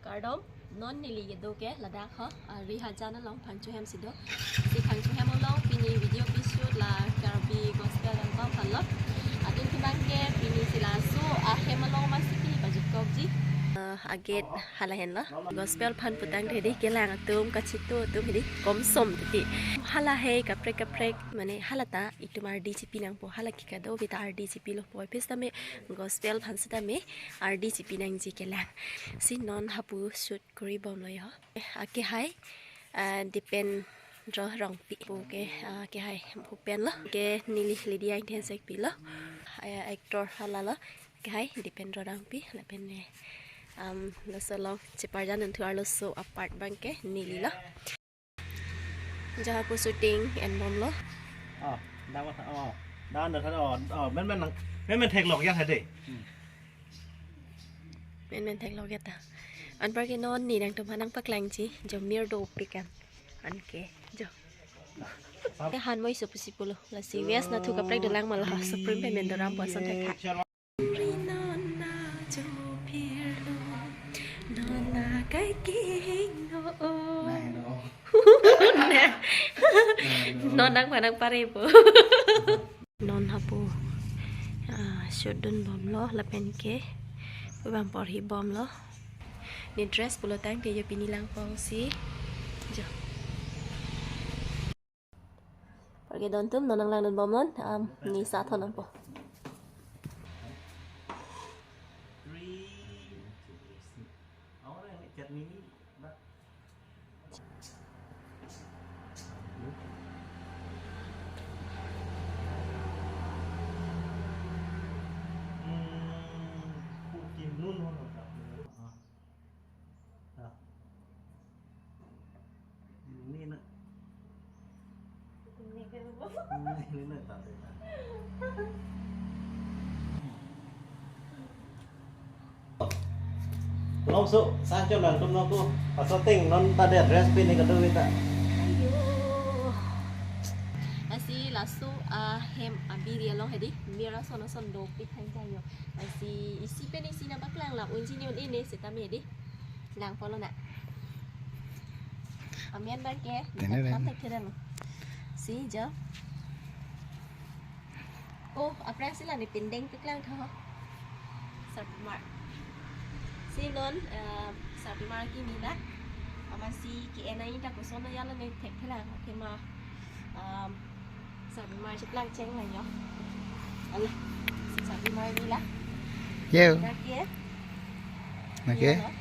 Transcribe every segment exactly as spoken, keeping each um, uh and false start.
Kardom, non neli kedo ke ladak ho, ah, Rihajan along Phangcho hem si do. Si Phangcho hem along pini video pi shoot la Karbi Gospel Anpam aphan lo. Atun kibang ke pini si laso ahem along masi pini pajutkokji. Ah, a-gate hala henlo. Gospel aphan putangte dei kelang atum kachito atum dei komsom titi. Hala he kaprek kaprek mane hala ta itum ardi chipi nangpo, hala ke kadokave ta ardi chipilo poi. Pis tame Gospel aphan sitame ardi chipi nangji kelang. Si non hapu shoot kori bomlo ho. Akehai, ah, Dipendra Rongpi pu ke, ah, akehai pu pen lo. Ke neli Lydia Ingthensek pilo. Ah, actor hala lo. Akehai Dipendra Rongpi lapen ne, um, laso along cheparjan unthu arloso a-part abang ke neli lo. Jo hapu shooting en bomlo. Oh, dak ma, oh, dak na tha, oh, oh, men men nang, men men theklok ya tha dei. Hmm. Men men theklok ya tha. Anpar ke non ne nangtum aphan nangpaklangji, jo mir dopik an. Anke, jo. Sap- Ke han moi so pusi pulo. Lasi vias na thu kaprek dolang mala ha, Supreme payment doram puason thek thak. Ri nona jo phirlo, nona kai kehingno o. Nai no. Non nangphan nangparepo. Non hapu, ah, shoot dun bomlo, lapen ke pu abang porhi bomlo. Ne dress pulo tangte jo pini lang pong si. Jo. Anpar ke don atum non nanglangdun bomnon, am, ne sa thon nangpo. Ini na. Ini na tante. Longso, sancho nangtum nangko. Paso ting non ta de dress pini kadokave ta. Ayo. Lasi laso, ah, hem abiri along hedi. Mir ason ason dopik hang jayo. Lasi isi pen isi nangpaklang la unji ni un ini sitame hedi. Lang polo na. Amen abang ke. Tene, tene. Thek thek lo. Si jo. Oh, aphrang si la ne pindeng piklang tho. Sarpimar. Si non, eh, sarpimar kimi la. Amatsi ke-en ai ta koson ya la ne thek thek la. Kema, um, sarpimar cheplang cheng la yo. Ala, si sarpimar ni la. Yo. Dak ke. Nake? Yo, no?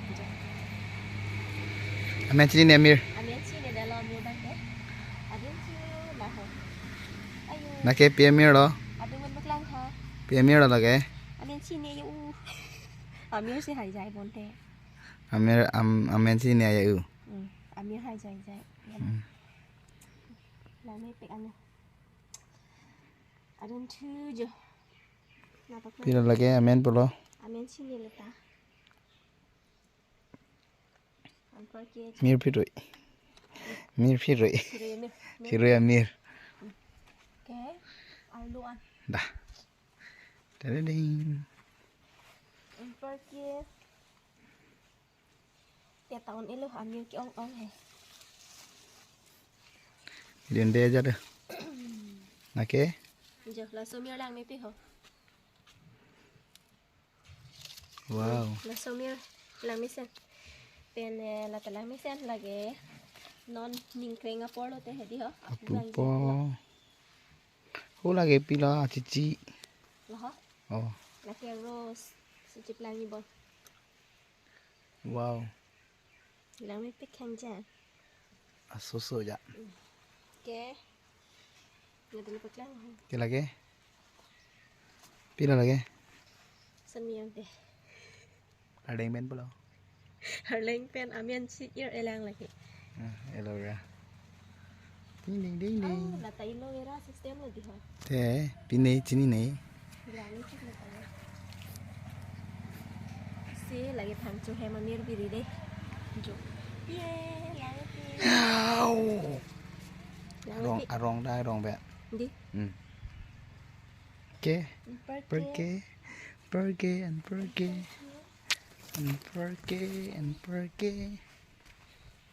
Amen chinine Amir. Amen chinine dalo Amir dak ke. Amen chi la ho. Ayo. Nake pi Amir lo? Aduh, man baklang ha. Pi Amir lo lake? Amen chini yo u. Amir si hai jai bonte. Amir, am, amen chini ya u. Hmm, Amir hai jai jai. Hmm. Lang mepik anu. Adun thu jo. Nangpaklang. Pilo lake amen pulo. Amen chini leta. Anpar ke. Mir phirui. Mir phirui. Phirui Amir. Phirui Amir. Ke. Arlo an. Dah. Tadading. Anpar ke. Te taon elo Amir ke-ong ong he. Dende aja deh. Nake? Jo, laso Amir lang mepik ho. Wow. Laso Amir lang mesen. Pen, eh, la ta lang mesen lake non ningkreng apor lote hedi ho. Apu lang po. Ho lake pilo achichi. Lo ho? Oh. Lake rose. Si cheplang ni bon. Wow. Lang mepik hang jan. Asoso ja. Ke. Ngadil paklang. Ke lake? Pilo lake? Samiang te. Arleng pen pulo. Arleng pen amen si ir elang lake. Ah, aloe vera. Ding ding ding ding. Oh, la ta aloe vera system lo di ho. Te, pine chinine. Bilangin chik na tayo. Si lake Phangcho hem Amir biri dei. Jo. Ye, lake pi. Au. Lake pi. Arong, arong da, arong be. Di. Hmm. Ke? Anpar ke? Anpar ke? Anpar ke? Anparke, anparke.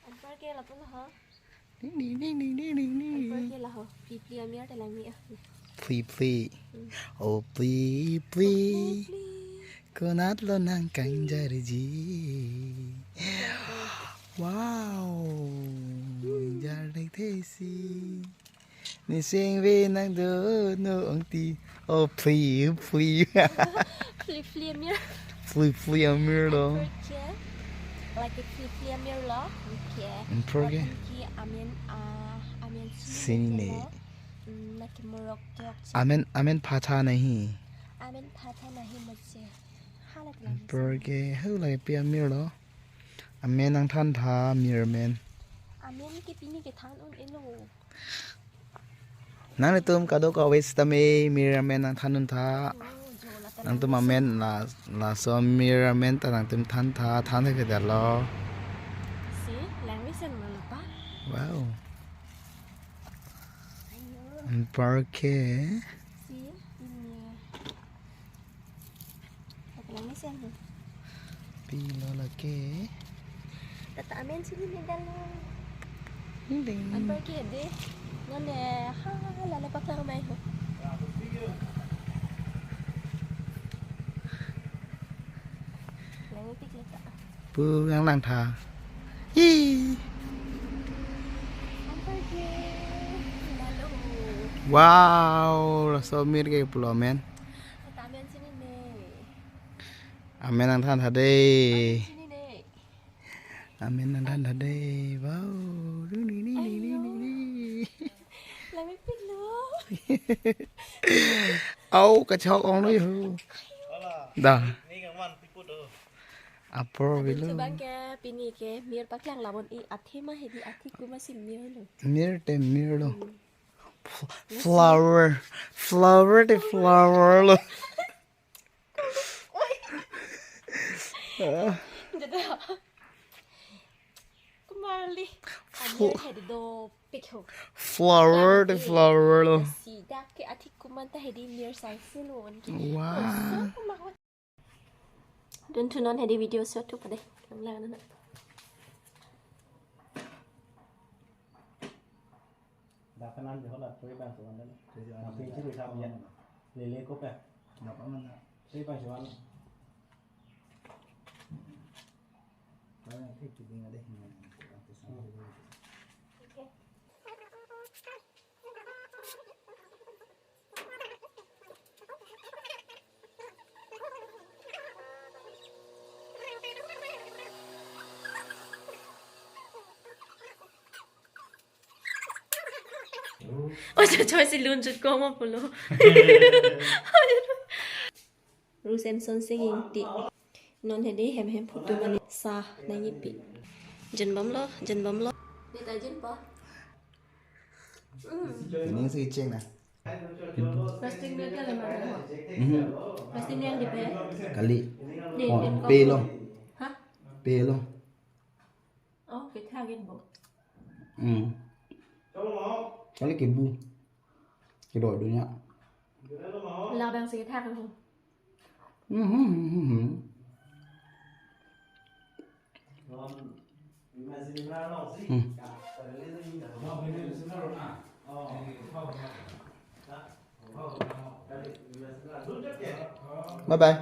Anparke lapu lo ho. Ding, ding, ding. Anparke la ho. Phli phli amir ta langme ah. Phli phli. Hmm. O phli phli. Phli phli. Konat lo nang kangjarji. Wow. Jar dek thesi. Nising ve nang do no ongti. O phli phli. Phli phli amir. Phli phli amir lo. Anparke. Lake phli phli amir lo. Okay. Anparke. Lapen ke amen, ah, amen sini sini ne. Lo. Hmm, lake morok tok. Amen, amen phatha nahi. Amen phatha nahi mose. Hala telang. Anparke. Hala pi amir lo. Amen nangthan tha, mir amen. Amen ke pini kethan un-elo. Nanglitum kadokave sitame mir amen nangthan un tha. Oh, jo la ta nangtum lang amen la, laso mir amen ta nangtum than tha, than tha kedalo. Si, langmesen ma lo pa. Wow. Ayo. Anparke. Si, ini. Langmesen ho. Pilo lake. Tata amen sini ni dalo. Ding, ding. Anparke de. None ha lale paklang mai ho. Langmepik leta. Pu yang lang tha. Hi. Anparke. Lalo. Wow, laso mir ke pulo amen. Tata amen sini ne. Amen nangthan tha de. Amen sini ne. Amen nangthan tha de. Wow. Ni, ni, ni, ni, ni, ni. Langmepik lo. Au, kachok ong lo yo. Da. Apor. Adin bilo. Chubang ke pini ke mir paklang labon i athema hedi athi kuma si mir lo. Mir te mir lo. Hmm. F-, flower. Flower te flower lo. Oi. Ah. Dada. Kumali. Fl- Amir hedi dopik ho. Flower te flower lo. Si dak ke athi kuma ta hedi mir sai si lo. Wah. Oso kuma ho. Dun thu non hedi video shoot thu pade. Lang lang na. Dak kanan je hola, three bang sewan dan. Three bang sewan. Three bang sewan. Lele ko pe. Dak kanan na. Three bang sewan. Kanan thik tu ding ada hin. Okay. Ocho, ocho, si lun chut ko ma pulo. Ru Samson Sing Ingti. Non hedi hem hem photo mane sa nangkepi. Jinbom lo, jinbom lo. Dita jinpo. Hmm. Ini si cheng na. Plastic ni dia lama. Mhm. Plastic ni yang di pe. Kali. Di, oh, di pe lo. Hah? Pe lo. Oh, kita lagi bu. Hmm. Kali kebu. Kedo dunia. Labang si kita kan. Mhm, mhm, mhm. Hmm. Bye bye.